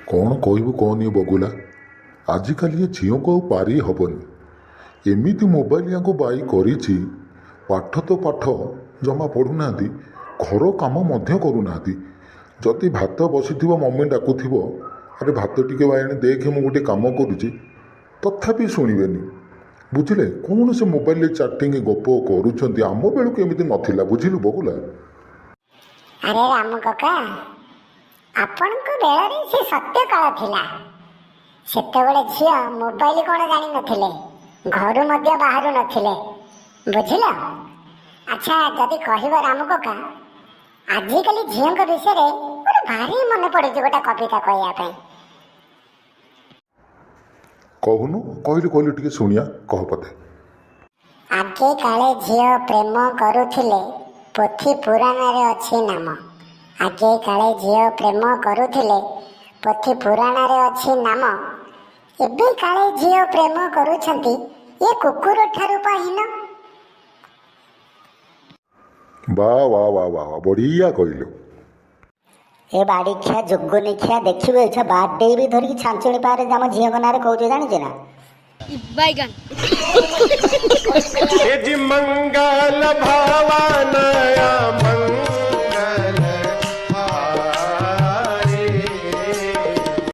କ'ଣ କହିବୁ କହନି ବଗୁଲା, ଆଜିକାଲି ଏ ଝିଅଙ୍କୁ ଆଉ ପାରି ହେବନି। ଏମିତି ମୋବାଇଲ ୟାଙ୍କୁ ବାଇ କରିଛି, ପାଠ ତ ପାଠ ଜମା ପଢ଼ୁନାହାନ୍ତି, ଘର କାମ ମଧ୍ୟ କରୁନାହାନ୍ତି। ଯଦି ଭାତ ବସିଥିବ, ମମି ଡାକୁଥିବ, "ଆରେ ଭାତ ଟିକେ ବାଇଆଣି ଦେଖେ, ମୁଁ ଗୋଟେ କାମ କରୁଛି," ତଥାପି ଶୁଣିବେନି, ବୁଝିଲେ? କ'ଣ ସେ ମୋବାଇଲରେ ଚାଟିଂ ଗପ କରୁଛନ୍ତି। ଆମ ବେଳକୁ ଏମିତି ନଥିଲା, ବୁଝିଲୁ ବଗୁଲା? ଆରେ ରାମ କକା, ଆପଣଙ୍କ ବେଳରେ ସେ ସତ୍ୟ କାଳ ଥିଲା। ସେତେବେଳେ ଝିଅ ମୋବାଇଲ କ'ଣ ଜାଣିନଥିଲେ, ଘରୁ ମଧ୍ୟ ବାହାରୁ ନଥିଲେ, ବୁଝିଲ? ଆଚ୍ଛା, ଯଦି କହିବ ରାମ କକା, ଆଜିକାଲି ଝିଅଙ୍କ ବିଷୟରେ ମୋର ଭାରି ମନେ ପଡୁଛି ଗୋଟେ କବିତା କହିବା ପାଇଁ। କହୁନୁ, କହିଲୁ କହିଲୁ, ଟିକେ ଶୁଣିଆ, କହ ପଦେ। ଆଗେ କାଳେ ଝିଅ ପ୍ରେମ କରୁଥିଲେ, ପୋଥି ପୁରାଣରେ ଅଛି ନାମ। ଆଗେ କାଳେ ଝିଅ ପ୍ରେମ କରୁଥିଲେ, ପୋଥି ପୁରାଣରେ ଅଛି ନାମ। ଏବେ କାଳେ ଝିଅ ପ୍ରେମ କରୁଛନ୍ତି, ଏ କୁକୁର ଠାରୁ ପା ହୀନ। ବା ବା ବା ବା ବା, ବଢ଼ିଆ କହିଲୁ। ଏ ବାଡ଼ିଖିଆ ଯୋଗନିଖିଆ, ଦେଖିବୁ, ଏଇଛା ବାଡେଇ ବି ଧରିକି ଛାଞ୍ଚୁଣି ପାରେ ଆମ ଝିଅଙ୍କ ନାଁରେ କହୁଛୁ, ଜାଣିଛୁ ନା? बैगन। जी मंगल।